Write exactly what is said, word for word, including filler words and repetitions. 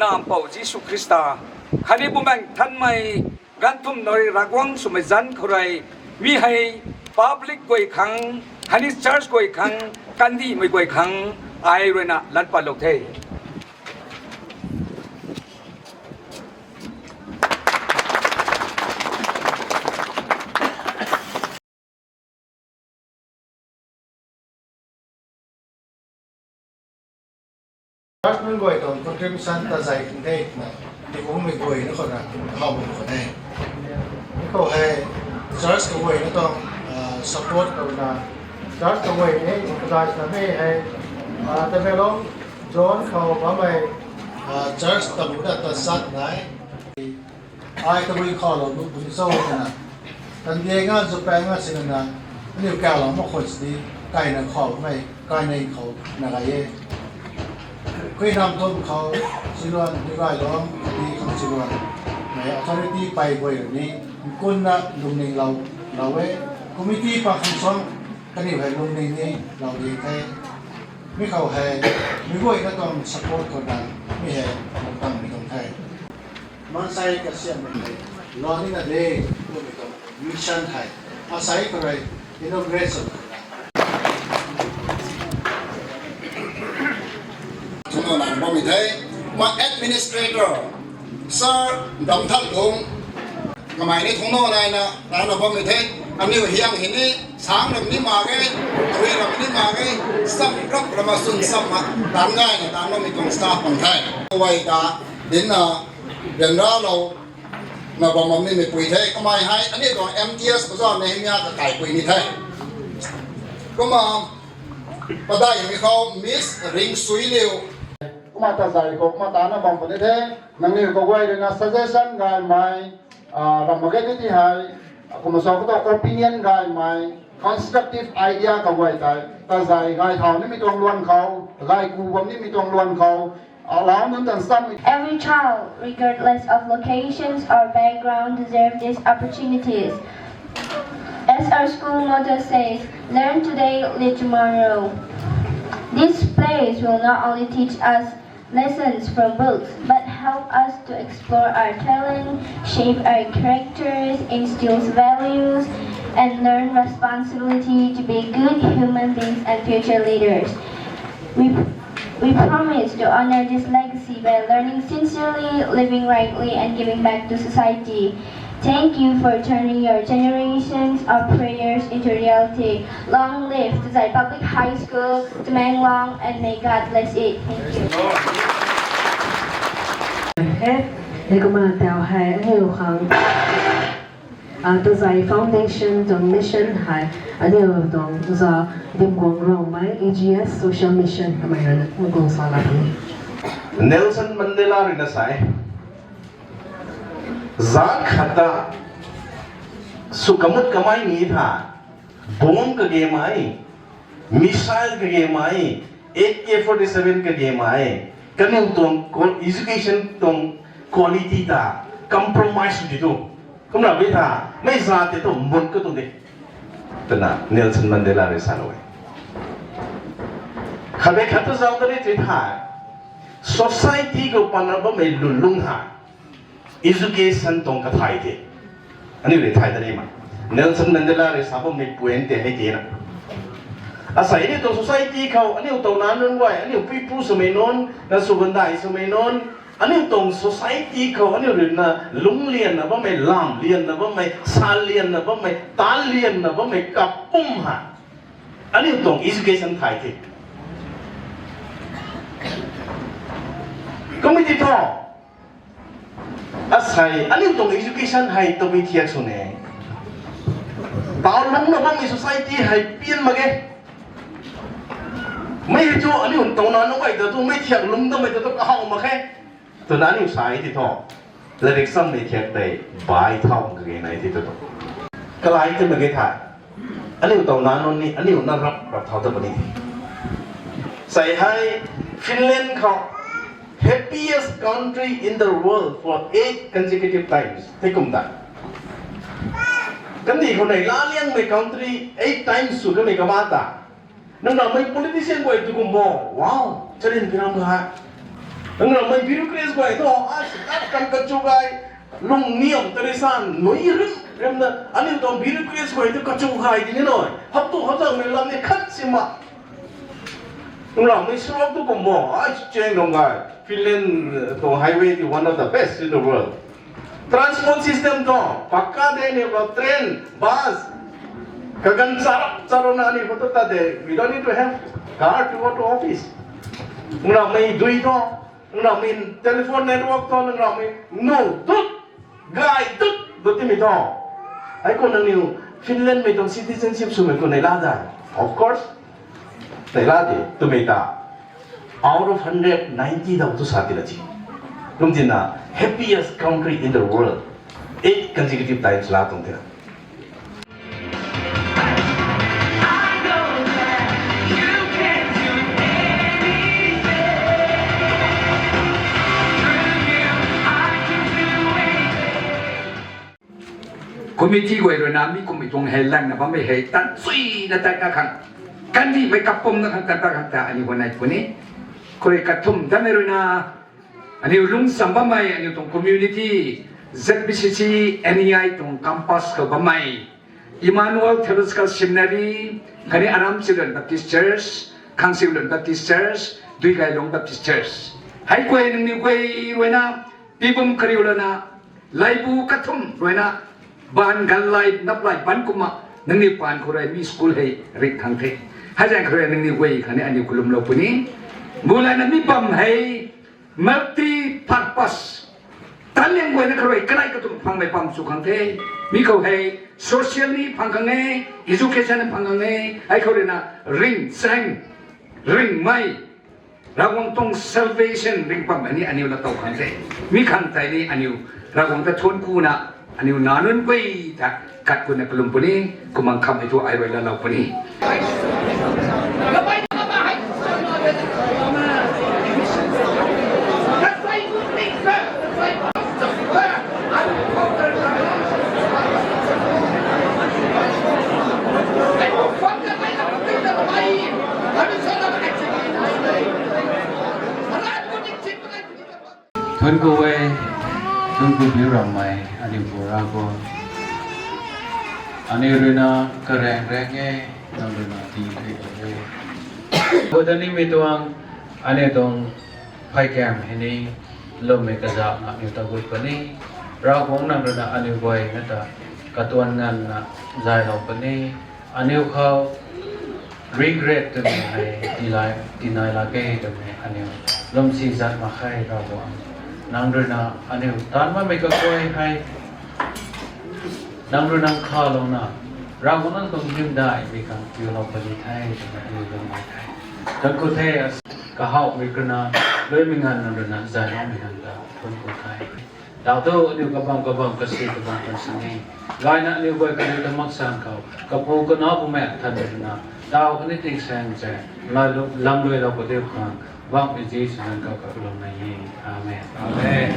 Nampou Jisu Khrista, khatni Bumaengh Nthanmei, ganvthumh nari Ravguangc swmei zanc khou rui, mi hei public guay khang, khatni church guay khang, kandihmei guay khang, ai ruina lat patlou the. Church nunc guay tuang contribution ta zay kan the na, ti kummei guay na khou na, how bam khou the. Khou hei, church kaguay na tuang, ah, support khou na, church kaguay ni, kazay na mei hei, ah, Tamenglong zone khou bammei, ah, church tamu na ta sat nai. Ai tabui khou lou nu bui cho na. Tan dia nga zu pang nga sina na. Aniu kalou ma khun sini kaina khou mei, kaina khou na gay e. Kui nam thum khou, siluan, di gay lou, di khang siluan. Mei authority pai guay ni, kun na lungning lou, lou e. Committee pa khang song, kaniw hei lungning ni, lou di the. Mi khou hei, mi guay na tuang support khou na, mi hei, lungtang mi tuang the. Mansei kasiammei hei, lou ni na de, kummei tuang mission hei. Asei khou rui, inauguration khou na. Kumna nang bammei the, ma administrator, Sir Damthanlung, kamei ni thungna naina, nana bammei the, aniu hiang hini, sang ram ni mak ge, rui ram ni mak ge, sam rap ram a swn sam ma, tan gay na, tan bammei tuang staff bang the. Kawai ta, din na, bianra lou, na bam bam ni mei pui the, kamei hei, aniu tuang M T S oja Nehemia kakai pui ni the. Kumna, padai mi khou Miss Ringsuiliu. Kumna ta zay khou, kumna ta na bam puni the, nangniw kaguay rui na suggestion gaymei, ah, ram mak ge ni ti hei, kumna sa khou ta opinion gaymei, constructive idea kaguay tei, ta zay gay thau nimei tuang luan khou, gay ku bam nimei tuang luan khou, allow nunc tan sam. Every child, regardless of locations or background, deserve these opportunities. As our school motto says, "Learn today, lead tomorrow." This place will not only teach us lessons from books, but help us to explore our talent, shape our characters, instills values, and learn responsibility to be good human beings and future leaders. We, we promise to honor this legacy by learning sincerely, living rightly, and giving back to society. Thank you for turning your generations of prayers into reality. Long live Tazai Public High School, Tamenglong, and may God bless it. Thank you. He, hei kumna tau hei, aniu khang, ah, Tazai Foundation tuang mission hei, aniu tuang za Dimguang Rongmei, A G S Social Mission, kamei rui na, mukung sa la puni. Nelson Mandela rui na sa e. Zat khat ta sw kamut kamei ni tha, bomb kage mei, missile kage mei, A K forty-seven kage mei, kaniw tuang qual-, education tuang quality ta compromise sw di tu. Kumna bi tha, mei zat tei tu mut ka tu de. Twna Nelson Mandela rui salou e. Khat bei khat tu zauc ta ni ti tha, society khou pana bammei lwnlung tha. Education tuang kathai the. Aniu rui thay ta ni ma. Nelson Mandela rui sa bammei point tei hei ti na. Asei aniu tuang society khou, aniu tuang nac nunc guay, aniu puipu swmei nunc, na sw gandai swmei nunc, aniu tuang society khou, aniu rui na lungc lianna bammei, lam lianna bammei, sa lianna bammei, tan lianna bammei kapwm ha. Aniu tuang education thay the. Committee tho. Asei, aniu tuang education hei tabui thiak sw ne. Tau lungcna bammei society hei pian mak ge. Mei hei tu aniu tuang nac nunc guay ta tu mei thiak lungc tamei ta tu kahaw mak khe. Twna aniu sa e ti tho. Latrik chammei thiak tei bai thau kage nai ti tu tho. Kalai ti mak ge tha. Aniu tuang nac nunc ni, aniu na rap rap thau ta puni. Sei hei Finland khou happiest country in the world for eight consecutive times. Hei kum ta. Kandih khou nei laliangmei country eight times sw kamei kama ta. Nang ramei politician guay tu kum bo, wow, charin piram ga. Nang ramei bureaucrats guay thu, a, kat kan kachu gay, lung niam tari san, nui rim, rim na, aniu tuang bureaucrats guay thu kachu gay di ni nai. Hap tu hap zang mei lam ni khat si ma. Nang ramei srok tu kum bo, a, cheng dong gay. Finland, uh, tuang highway ti one of the best in the world. Transport system tu, pakka de ni bo, train, bus. Kaganv charap charuna ni photo ta de. We don't need to have car to go to office. Nang ramei dui tu, nang ramei telephone network tu, nang ramei nu tut, gay tut, tut ti mi tu. Hei kum nangniu Finland mei tuang citizenship swmei kum nei la dai. Of course. Tei la de, twmei ta. Out of hundred, ninety daw tu sa ti la chi. Kum tina, happiest country in the world. Eight consecutive times la tuang tina. Committee guay rui na mi kummei tuang hei langna bammei hei tan suina tat na khang, kandihmei kapumna khang tat ta khang ta aniu huanei puni. Khou rui kathumh tanmei rui na, aniu lungcham bammei aniu tuang community, Z B C C, N E I tuang campus khou bammei, Emmanuel Theological Seminary, khatni Aram Children Baptist Church, Khangsiulun Baptist Church, Duigailong Baptist Church. Hei guay nangniw guay rui na, pibum kariu lana, laibu kathumh rui na, baanv ganlai naplai ban kumna, nangniw paan khou rui mi school hei ring khang the. Hei zaeng khou rui nangniw guay khatni aniu kalumlou puni. Mulana mi bam hei, multi purpose. Tan liang guayna khou rui kanei kathumh phangmei bam sw khang the. Mi khou hei social ni phang khang e, education ni phang khang e, hei khou rui na ringchaeng, ringmei, Ravguangc tuang salvation ringbammei ni aniu latow khang the. Mi khang tei ni aniu Ravguangc ta thuanc kuna, aniu nac nunc guay ta kat kuna kalum puni, kumna khammei thu ai rui laalou puni. Thuanc ku e, thuanc ku biu rammei, aniu Pu Ravguangc. Aniu rui na karaeng raeng e, nang rui na tii the e. Pu ta nimei tuang, aniu tuang phey kam hei ni, lwmmei kazauhna aniu ta gut puni. Ravguangc nang rui na aniu guay na ta, katuan nganvna zaylou puni. Aniu khou regret twmei hei, tinai, tinai lak ge twmei aniu lwmsi zat mak khe Ravguangc. Nang rui na aniu taanv bammei kaguay hei, nang rui nang khalouna, Ravguangc nang tuang hymdaihmei khang tiilou puni the twmei aniu lwmmei the. Thuanc ku the, as kahawmei rui na, luimei nganv nang rui na zayloumei nganv ta thuanc ku the. Tau thu aniu kabam kabam kasi kabam kan sini. Gayna aniu guay kaniw ta mak sang khou, Kapu, Kanac, Bumaengh Nthanmei rui na, tau khatni tingsaeng zaeng, lam luailou kadiu khang, Bangmei Jisu zanc khou kalumna e. Amen. Amen.